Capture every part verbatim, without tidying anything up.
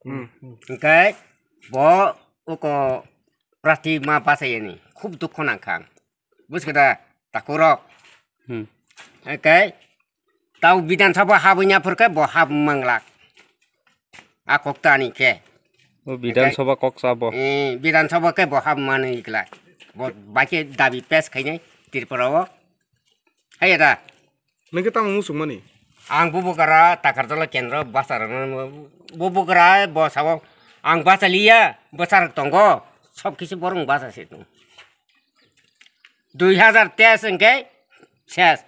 Hmm. Hwnkhe bo uko prati ma bachayani khub dukho nangkha ang. Buskada takurok. Hmm. Hwnkhe tau Bidhan Sabha habwi naphurkhe bo hab manglak. A kok tani khe. O Bidhan Sabha kok sabo. Eh, Bidhan Sabha khe bo hab mani ikla. Bo baikhe dabi pes khainai Tripura o. Hai da. Nang khe tamo musuk mani? Ang Bubagra Takarjala Kendro bwsarok no, Bubagra bo sabo ang bwsa liya, bwsarok tongo, sob kisi borok bwsa se tong. Dui hazar teis hwnkhe ses.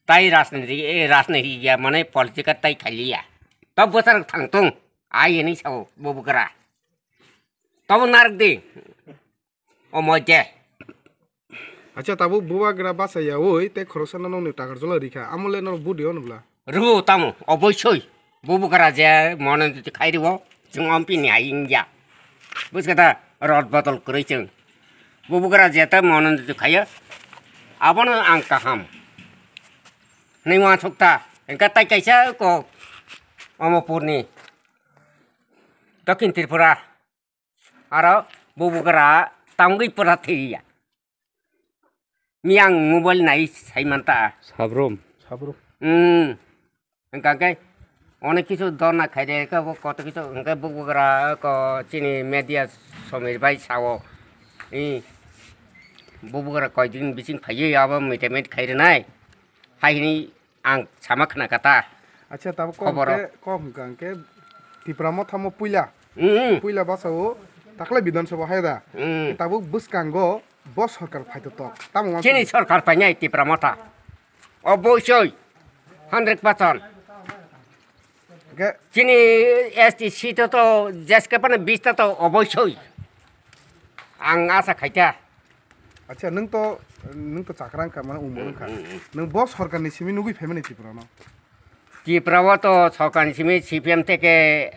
Tai rajniti, eh, rajniti ya mane political tai khaliya. To bwsarok thang tong, ai hinwi sao Bubagra. Tobo narwk di. Omo je. Acha, tabuk Bubagra bachai yaui tei khoroksa no nokni Takarjala rikha. Amo le norok budi ono bwla? Rw tamo, obosoi. Bubagra je mononjoti khai rwo, chwng ompini hai wngya. Buskada rot bodol kwrwi chwng. Bubagra je ta mononjoti khaio, abono ang kaham. Nai wansuk ta, engka tai kaisa ko Omopurni, Dokhin Tripura. Aro Bubagra tangwi pura thwiya. Miyang mobile nai sai manta. Sabrum. Sabrum. Hmm. Hwnkha khe onek kisu dona khaide khe bo koto kisu hwnkhe Bubagra ko chini media somir bai sao. I Bubagra koidin bising phaiwi abo media met khai rwnai. Hai hini ang sama khna kata. Acha, tabuk kok khoboro. Hwnkhe, kok hwnkha hwnkhe Tipra Motha mo puila. Mm. Puila basa o takle Bidhan Sabha hai da. Mm. Tabuk bwskango bo sorkar phaito tok. Tamo wansuk. Chini sorkar painai Tipra Motha. Obosoi. Hundred percent. Hwnkhe chini S T seat to jeske pane bis ta to obosoi. Ang asa khaita. Acha, nwng to, nwng to chakra wngkha, mane umor wngkha. Mm, mm, mm. Nwng bo sorkar ni simi nugwi phaimani Tripura no? Tripura o to sorkar ni simi C P M theke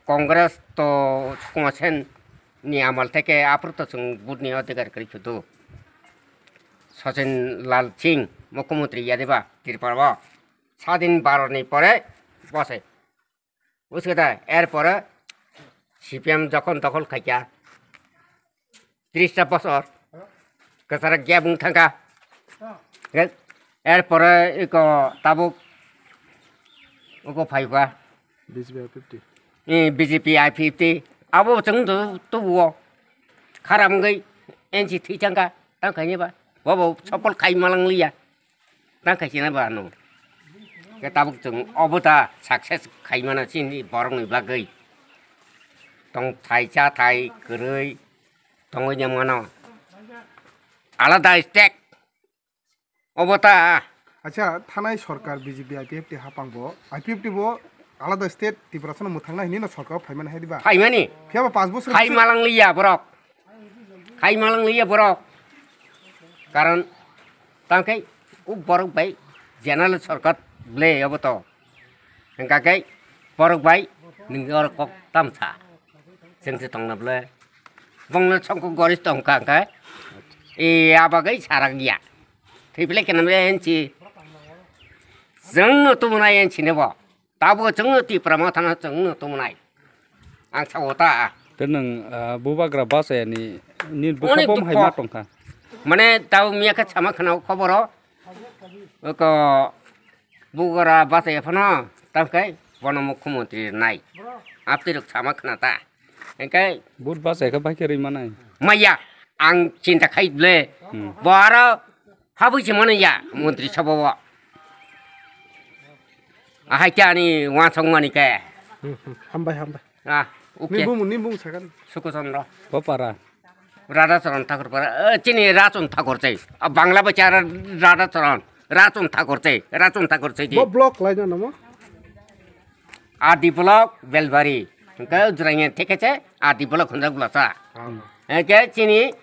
Congress to Sukma Sen ni amal theke aphuru to chwng vote ni adhikar kwrwi khudu. Sachin Lal Singh mukhyamantri yadiba Tripura o sadin Bharat ni pore bose. Buskada, er pore C P M jokhon dokhol khaikha, tris ta bosor, kwcharo gap wng thangkha. Er pore iko tabuk uko phaikha. B J P I fifty. Eh, B J P I fifty. Abo chwng tu, tubuo. Kharam wngwi N C thwi thangkha, tang khaini ba. Bobo sopol khai malang liya. Tang khaisina ba ano. Khe tabuk chwng obo ta success khaimana chini borokni bagwi. Tong thai cha thai kwrwi tongwi nang mano. Alada state. Obo ta. Acha, thanai sorkar B J P I P F T hapang bo, I P F T bo alada state Tiprasano mwthangna hinwi no sorkar phaimani hai diba? Phaimani. Phiya ba panch bosor khai malang liya borok. Khai malang liya borok. Karon tangkai u borok bai general sorkar ble obo to. Hingka khe borok bai nini oro kok tamsa. Chwng se tongna ble. Bongno songko goris tongka khe. E abagai sarak ya. Thwiple kena me enchi. Chwngno tumunai enchi nebo. Tabo chwngno Tipra Mothano chwngno tumunai. Ang sao ta. Te nwng, ah, Bubagra bachayani ni bwkha bom hai ma tongkha. Mane tabo miya khe sama khna khoboro. Oko Bubagra bachaya phano tangkai bono mukhyamantri nai. Aptirok sama khna ta. Engkai bud bachaya khe bai khe rwi manai. Maya ang chinta khai ble. Hmm. Bo aro habwi se mano ya montri sabha o. Ahai khe ani wansok mani khe. Hmm, hmm. Hambai, hambai. Ah, okay. Ni bumu, ni bumu sakani. Suku Chandra. Bo para. Radha Charan Thakur para. Eh, chini Rachun Thakur chai. Ah, Bangla bacha Ra-, Radha Charan. Rachun Thakur chai. Rachun Thakur chai di. Bo block lai na namo? Adi block, Belbari. Engke Jrainya theke che, Adi block hunjak blasa. Hmm. Engke chini